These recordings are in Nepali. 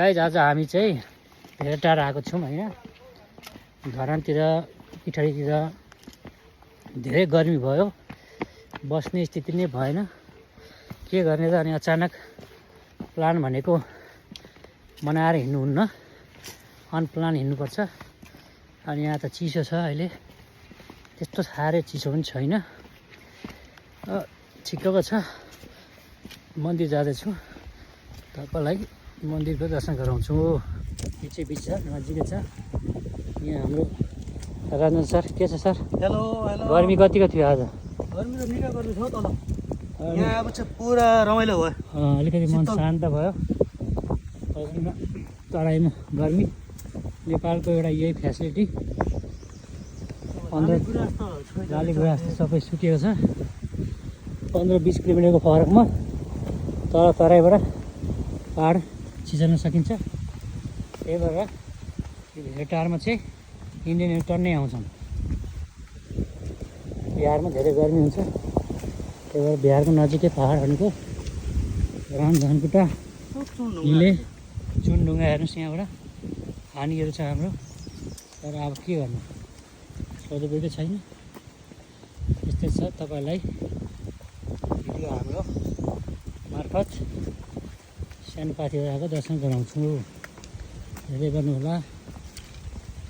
गाइज आज हामी चाहिँ धेरै टाढा आएको छौँ होइन। धरानतिर पिठारीतिर धेरै गर्मी भयो, बस्ने स्थिति नै भएन। के गर्ने त, अनि अचानक प्लान भनेको बनाएर हिँड्नुहुन्न, अनप्लान हिँड्नुपर्छ। अनि यहाँ त चिसो छ अहिले, त्यस्तो साह्रै चिसो पनि छैन, ठिक्कको छ। मन्दिर जाँदैछु, तपाईँलाई मन्दिरको दर्शन गराउँछु। बिचै बिच छ, नजिकै छ। यहाँ हाम्रो राजन सर, के छ सर? Hello hello. गर्मी कतिको थियो आज? गर्मी त निकै गर्मी छ तल। यहाँ अब चाहिँ पुरा रमाइलो भयो। अलिकति मन शान्त भयो। तराईमा गर्मी, नेपालको एउटा यही फेसिलिटी। गाली गुराँस सबै सुकेको छ। 15-20 किलोमिटरको फरकमा तराईबाट पहाड चिसाल्न सकिन्छ। त्यही भएर यो टारमा चाहिँ इन्डियन टन्नै आउँछन्। बिहारमा धेरै गर्मी हुन्छ, त्यही भएर बिहारको नजिकै पहाड भनेको राम धनकुटा, हिले, चुनढुङ्गा हेर्नुहोस्। यहाँबाट हानीहरू छ हाम्रो, तर अब के गर्नु, सोधेको छैन। यस्तै छ। तपाईँलाई भिडियो हाम्रो मार्फत सानो पाथिरहेको दर्शन गराउँछु। धेरै गर्नुहोला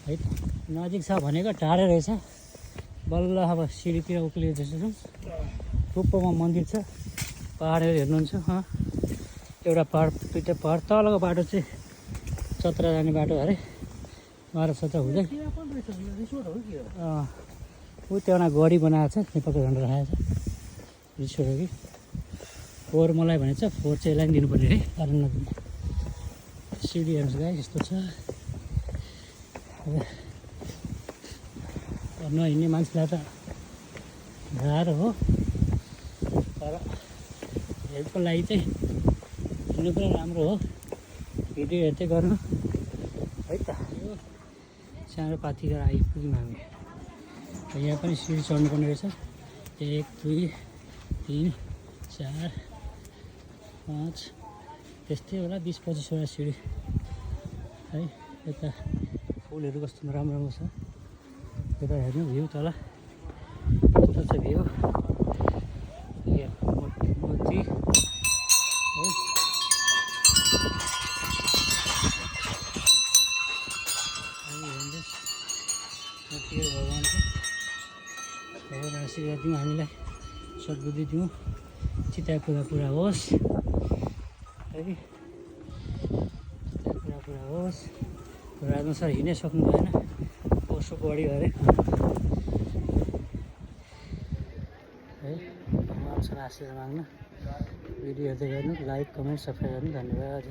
है। नजिक छ भनेको टाढै रहेछ। बल्ल अब सिँढीतिर उक्लिएको जस्तो छ। टुप्पोमा मन्दिर छ। पहाडहरू हेर्नुहुन्छ। एउटा पहाड, दुईवटा पहाड। तलको बाटो चाहिँ चतरा जाने बाटो अरे, 12-17 हुँदै। ऊ त्यहाँ गढी बनाएको छ, नेपालको झन्डा राखेको छ। रिसोर्ट हो कि फोहोर मलाई भनेको छ, फोहोर चाहिँ यसलाई पनि दिनुपर्ने है, कारण नदिने। सिँढी हेर्नुहोस् गाई, यस्तो छ। अब नहिँड्ने मान्छेलाई त गाह्रो हो, तर हेल्पको लागि चाहिँ हिँड्नु पनि राम्रो हो। भिडियो हेर्दै गर्नु है त। यो सानो पाथितिर आइपुग्यौँ हामी। यहाँ पनि सिँढी चढ्नुपर्ने रहेछ। 1 2 3 4 5 त्यस्तै होला, 20-25वटा सिँढी है। यता फुलहरू कस्तो राम्रो राम्रो छ। यता हेर्नु भ्यू, तल कस्तो छ भ्यू। यो मूर्ति है। मूर्तिहरू भगवान्को, भगवान् आशीर्वाद दिउँ, हामीलाई सद्बुद्धि दिउँ, चिता कुरा होस् है। चिता कुरा होस्। राजन सर हिँड्नै सक्नु भएन, पशु बढी अरे है। उहाँसँग आशीर्वाद माग्नु। भिडियो हेर्दै गर्नु, लाइक कमेन्ट सब्सक्राइब गर्नु। धन्यवाद।